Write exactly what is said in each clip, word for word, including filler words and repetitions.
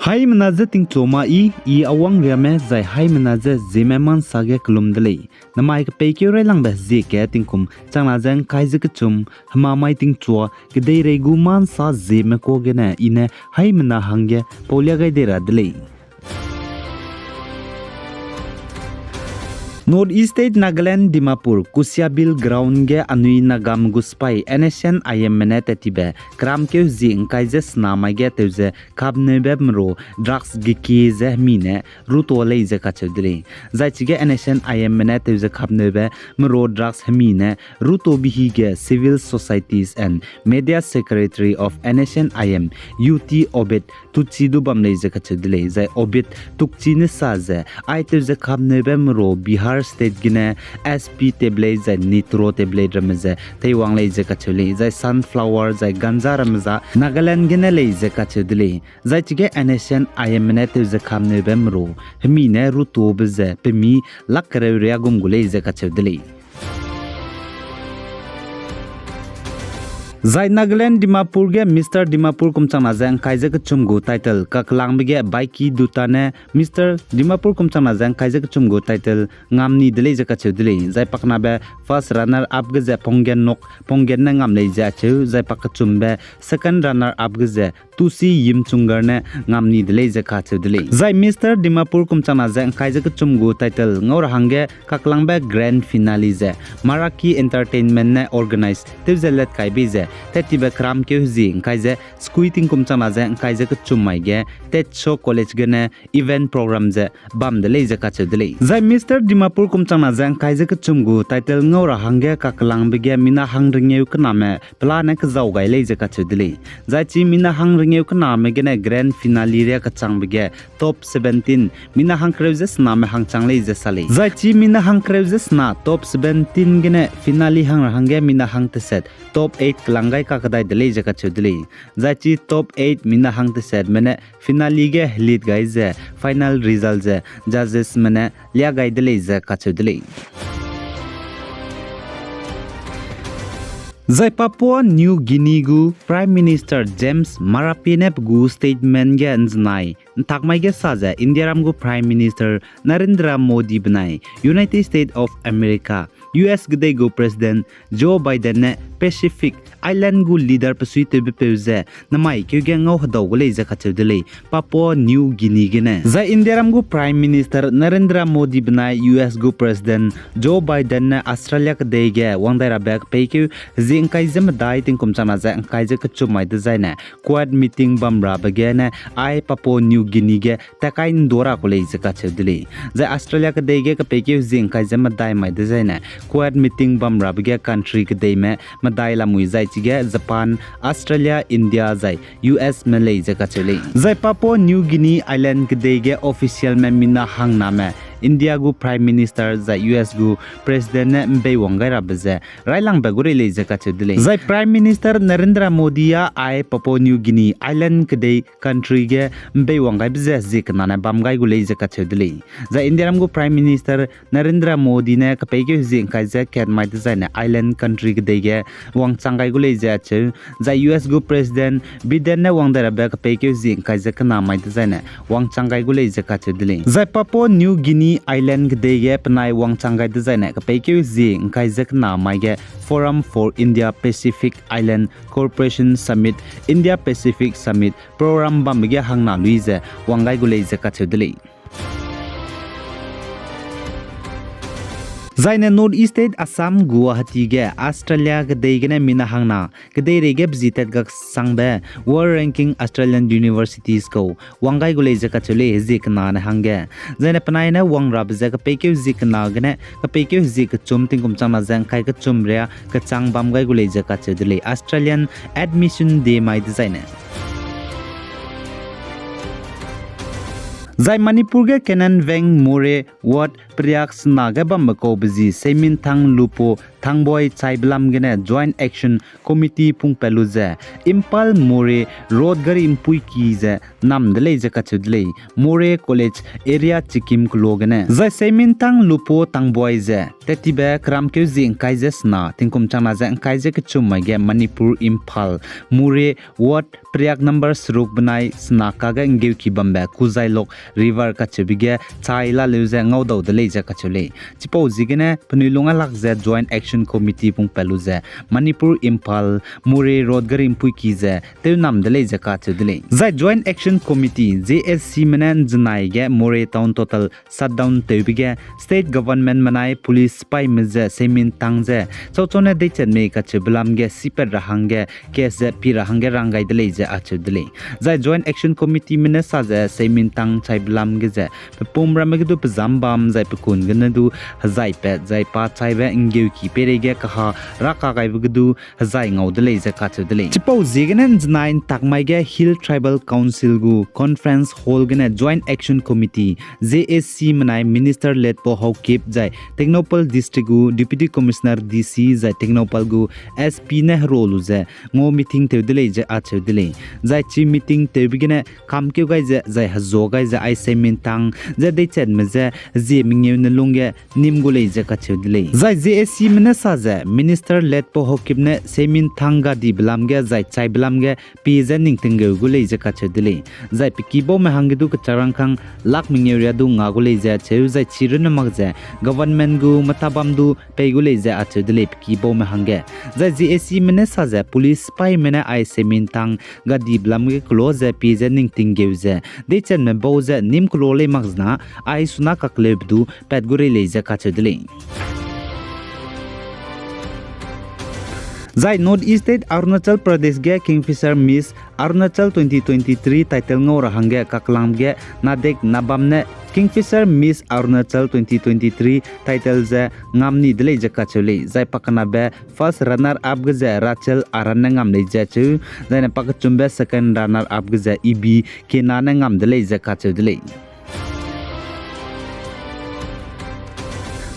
Haimena je tingchu ma i, i Awangriame zai haimena je Zeme Mansa ge kelum de lei. Namai kepeikeu railangbe hezie ke tingkum changna ze ngkai ze kechum, hemamai tingchua, kedeirei gu Mansa Zeme ka gene i ne haimena hangge paulia gai dei ra de lei. North East State Nagaland Dimapur, Kusiabil Ground ge anui Nagame gu sipai N S C N I M me ne tat tibe keramkeu hezie ngkai ze sena mai ge tew ze kapneube mero drugs gekie ze hemi ne rutua lei ze kacheu de lei. Zai chige N S C N I M me ne tew ze kapneube mero drugs hemi ne rutuabe hi ge Civil Societies and Media Secretary of N S C N I M, U T Obid Tukchi du bam lei ze kacheu de lei. Zai Obid Tukchi ne sa ze, ai tew ze kapneube mero Bihar State gene S P tablet zai Nitro tablet ramme ze teiwang lei ze kacheu lei. Zai sunflower zai ganja ramme za Nagaland gene lei ze kacheu de lei. Zai chige N S C N I M me ne tew ze kapneube mero hemi ne rutuabe ze pemi lak kereu ria gum gu lei ze kacheu de lei. Zai Nagaland Dimapur ge Mister Dimapur kum changna ze ngkai ze kechum gu title kakelangbe ge Baiki Dutta ne Mister Dimapur kum changna ze ngkai ze kechum gu title ngam ni de lei ze kacheu de lei. Zai pakenabe first runner up ge ze Ponggen Nok, Ponggen ne ngam lei ze acheu, zai pakechumbe second runner up ge ze Tusi Yimchungar ne ngam ni de lei ze kacheu de lei. Zai Mister Dimapur kum changna ze ngkai ze kechum gu title ngau ra hangge kakelangbe grand finale ze Maraki Entertainment ne organize tew ze let kaibe ze tat tibe keramkeu hezie ngkai ze skui tingkum changna ze ngkai ze kechum mai ge Techo College gene event program ze bam de lei ze kacheu de lei. Zai Mister Dimapur kum changna ze ngkai ze kechum gu title ngau ra hangge kakelangbe ge mina hang rengeu kename pelane kezau gai lei ze kacheu de lei. Zai chi mina hang rengeu kename gene grand finale ria kechangbe ge top seventeen, mina hang kereu ze sename hangchang lei ze sa lei. Zai chi mina hang kereu ze sena top seventeen gene finale hang ra hangge mina hang teset top eight kelang gai kakedai de lei ze kacheu de lei. Zai chi top eight mina hang tesetme ne finale ge helit gai ze final result ze judgesme ne lia gai de lei ze kacheu de lei. Zai Papua New Guinea gu Prime Minister James Marape ne pe gu statement ge nzenai ntakmai ge sa ze Indiaram gu Prime Minister Narendra Modi benai United States of America, U S kedei gu President Joe Biden ne Pacific Island gu leader pesuitewbepeu ze namai keu ge ngau hedau gu lei ze kacheu de lei, Papua New Guinea gene. Zai Indiaram gu Prime Minister Narendra Modi benai U S gu President Joe Biden ne Australia kedei ge wangdai rabe kepeikeu hezie ngkai ze medai tingkum changna ze ngkai ze kechum mai dezaine Quad meeting bam rabe gene ai Papua New Guinea ge takai ndua ra ku lei ze kacheu de lei. Zai Australia kedei ge kepeikeu hezie ngkai ze medai mai dezaine Quad meeting bam rabe ge country kedeime medai lamui zai chige Japan, Australia, India zai U S me lei ze kacheu lei. Zai Papua New Guinea Island kedei ge officialme mina hangname India gu Prime Minister zai U S gu President ne mbeiwang gai rabe ze railangbe gu rei lei ze kacheu de lei. Zai Prime Minister Narendra Modi a ai Papua New Guinea Island kedei country ge mbeiwang gaibe ze hezie kenane bam gai gu lei ze kacheu de lei. Zai Indiaram gu Prime Minister Narendra Modi ne kepeikeu hezie ngkai ze kat mai dezaine island country kedei ge wangchang gai gu lei ze acheu, zai U S gu President Biden ne wangdai rabe kepeikeu hezie ngkai ze kena mai dezaine wangchang gai gu lei ze kacheu de lei. Zai Papua New Guinea Island kedei ge penai wangchang gai dezaine kepeikeu hezie ngkai ze kena mai ge Forum for Indo-Pacific Island Cooperation Summit, Indo-Pacific Summit Program bambe ge hangna lui ze wang gai gu lei ze kacheu de lei. Zaine North East State Assam Guwahati ge Australia kedei gene mina hangna kedeireige pezi tat gak sangbe World Ranking Australian Universities kau wang gai gu lei ze kacheu lei hezie kena ne hangge. Zaine penai ne wang rabe ze kepeikeu hezie kena gene kepeikeu hezie kechum tingkum changna ze ngkai kechum ria kechang bam gai gu lei ze kacheu de lei Australian admission day mai dezaine. Zai Manipur ge Kenan Veng More Ward Priak sena ge bambe kaube zi Seiminthang Lupo Thangboi chaibe lam gene Joint Action Committee pungpat lu ze Imphal Moreh road gari mpuiki ze nam de lei ze kacheu de lei, Moreh College area Sikkim keloa gene. Zai Seiminthang Lupo Thangboi ze tettibe keramkeu zi ngkai ze sena, tingkum changna ze ngkai ze kechum mai ge Manipur, Imphal, Moreh ward Priak number seruk benai sena kage nggeuki bambe Kuzailok River kacheube ge chai laleu ze ngaudau de lei ze kacheu lei. Chipau ziegene penui lung a lak ze Joint Action Committee pungpat lu ze Manipur, Imphal, Moreh road gari mpuiki ze tew nam de lei ze kacheu de lei. Zai Joint Action Committee, J A C me ne nzenai ge Moreh town total shutdown tewbe ge state government menai police sipaime ze Seiminthang ze chauchau ne deichat mei kacheube lam ge sipat ra hangge case ze pi ra hangge rang gai de lei ze acheu de lei. Zai Joint Action Committee me ne sa ze Seiminthang chaibe lam ge ze pepum ramme ge du pezam bam zai pekun gene du hezai pat zai pa chaibe nggeuki peirei ge kaha ra kagaibe ge du hezai ngau de lei ze kacheu de lei. Chipau ziegene nzenai ntak mai ge Hill Tribal Council gu conference hall gene Joint Action Committee, J A C menai Minister Letpao Haokip zai Tengnoupal District gu Deputy Commissioner, D C zai Tengnoupal gu S P ne hero lu ze ngau meeting tew de lei ze acheu de lei. Zai chi meeting tewbe gene kamkeu gai ze zai hezuâ gai ze ai Seiminthang ze deichatme ze zie mengeu ne lungge nim gu lei ze kacheu de lei. Zai J A C me ne sa ze Minister Letpao Haokip ne Seiminthang gadibe lam ge zai chaibe lam ge pie ze ning tinggeu gu lei ze kacheu de lei. Zai pe kibaume hangge du kecharangkang lak mengeu ria du nga gu lei ze acheu, zai chi runne mak ze government gu metabam du pei gu lei ze acheu de lei pe kibaume hangge. Zai J A C me ne sa ze police sipaime ne ai Seiminthang gadibe lam ge keloa ze pie ze ning tinggeu ze deichatme bau ze nim keloa lei mak zena ai suna kakleube du pat gu rei lei ze kacheu de lei. Zai North East State Arunachal Pradesh ge Kingfisher Miss Arunachal twenty twenty-three title ngau ra hangge kaklang ge Nadek Nabam ne Kingfisher Miss Arunachal twenty twenty-three title ze ngam ni de lei ze kacheu lei. Zai pakenabe first runner up ge ze Rachel Aran ne ngam lei ze acheu, zaine pakechumbe second runner up ge ze Ibi Kena ne ngam de lei ze kacheu de lei.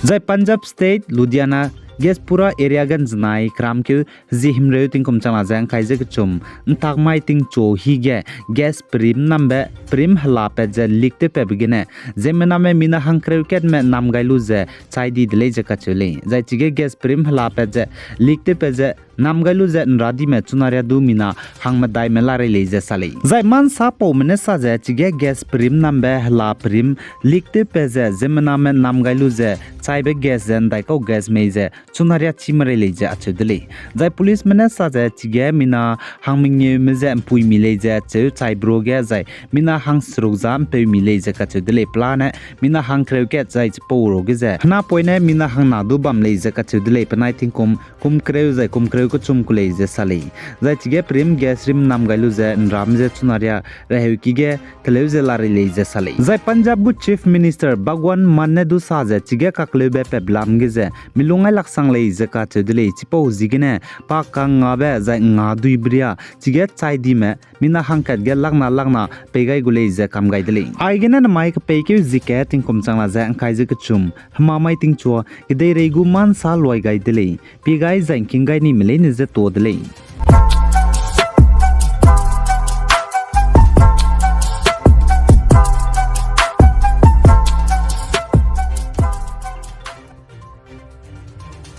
Zai Punjab State, Ludhiana, Gaspura area ge nzenai keramkeu zi himreu tingkum changna ze ngkai ze kechum, ntak mai tingchu hige gas perim nambe perim helapat ze leak tewpatbe gene, ziemmename mina hangkereu katme nam gai lu ze chai di de lei ze kacheu lei. Zai chige gas perim helapat ze leak tewpat ze nam gai lu ze nradime chunaria du mina hangmedaime larei lei ze sa lei. Zai mansapaume ne sa ze chige gas perim nambe hela perim leak tewpat ze ziemmename nam gai lu ze chaibe gas ze ndaikau gas mei ze chunaria chî merei lei ze acheu de lei. Zai policeme ne sa ze chige mina hangmengeume ze mpuimi lei ze acheu, chaibe ruage zai mina hangseruk za mpeumi lei ze kacheu de lei. Pelane mina hangkereu kat zai chipau ruage ze henapoine mina hangna du bam lei ze kacheu de lei. Penai tingkum kum kereu zai kum kereu kechum ku lei ze sa lei. Zai chige perim gas rim nam gai lu ze nram ze chunaria reheuki ge teleu ze larei lei ze sa lei. Zai Punjab gu Chief Minister Bhagwant Mann ne du sa ze chige kakleube peblam ge ze milung ai laksang lei ze kacheu de lei. Chipau ziegene pa kangngabe zai nga duibe ria chige chai dime mina hangkat ge lakna lakna pei gai gu lei ze kam gai de lei. Aigene namai kepeikeu zike tingkum changna ze ngkai ze kechum, hemamai tingchua kedeirei gu mansa luai gai de lei. Pie gai zai ngking gai nime leine ze tuâ de lei.